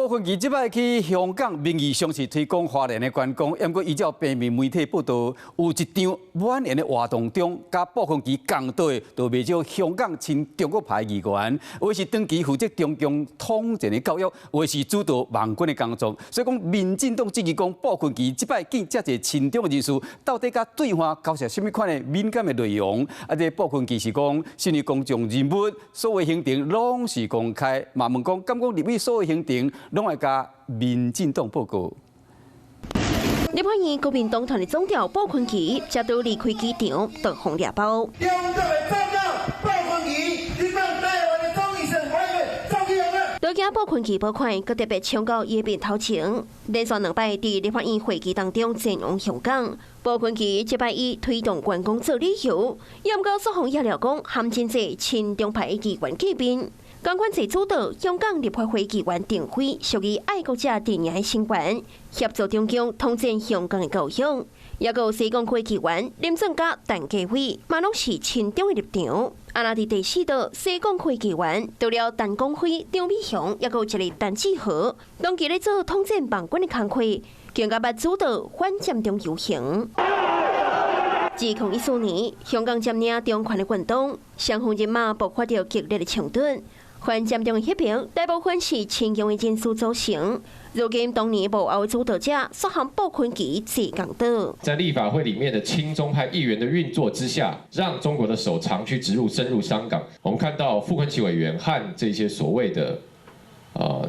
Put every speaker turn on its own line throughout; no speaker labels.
傅崐萁這擺去香港，名義上是推廣花蓮的觀光，毋過依照平面媒體報道，有一場晚宴的活動中，佮傅崐萁仝桌的，就袂少香港親中國派議員，有的是長期負責中共統戰的教育，有的是主導網軍的工作。所以講，民進黨質疑講，傅崐萁這擺見遮濟親中的人士，到底佮對岸交涉啥物款的敏感的內容？啊，這傅崐萁是講，身為公眾人物，所有行程攏是公開，嘛問講，敢講立委所有行程攏愛共民進黨報告。
立法院國民黨團的總召傅崐萁，才拄離開機場，就予掠包。
中國的總召傅崐萁，你放台灣的總醫生委員走去啊！
都驚傅崐萁無款，閣特別衝到伊的面頭前，連續兩擺佇立法院會議當中前往香港。傅崐萁這擺以推動觀光做理由，也毋過煞予伊料講，含真濟親中派議員見面。仝款濟主導香港立法會議員鄧飛屬於愛國者陣營的成員，協助中共統戰香港的教育。也閣有西貢區議員林鄭佮陳家偉，嘛攏是親中的立場。啊，若佇第四道西貢區議員，除了陳光輝、張美雄，也閣有一個陳志豪，當佇咧做統戰網軍的工課，更加捌主導反佔中遊行。2014年，香港佔領中環的運動，雙方人馬爆發著激烈的衝突。反佔中的彼邊，大部分是親共的人士組成。如今當年幕後主導者，煞和傅崐萁坐仝桌。
在立法會裡面的親中派議員的運作之下，讓中國的手長驅直入，深入香港。我們看到傅崐萁委員和這些所謂的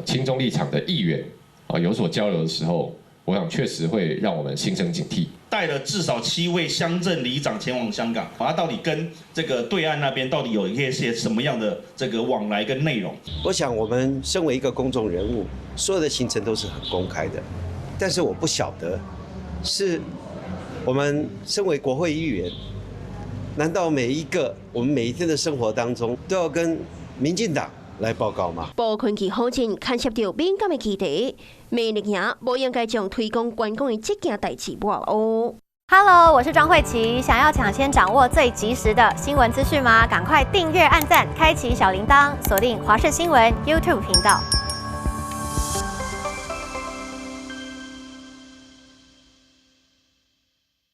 親中立場的議員啊有所交流的時候，我想確實會讓我們心生警惕。
帶了至少7位鄉鎮里長前往香港，他到底跟這個對岸那邊到底有一些什麼樣的這個往來跟內容？
我想我們身為一個公眾人物，所有的行程都是很公開的，但是我不曉得，是我們身為國會議員，難道每一個我們每一天的生活當中都要跟民進黨來報告嗎？
傅崐萁否認牽涉到敏感的議題，美麗營無應該將推廣觀光的這件代誌抹烏。
Hello，我是莊慧琪，想要搶先掌握最及時的新聞資訊嗎？趕快訂閱、按讚、開啟小鈴鐺，鎖定華視新聞 YouTube 頻道。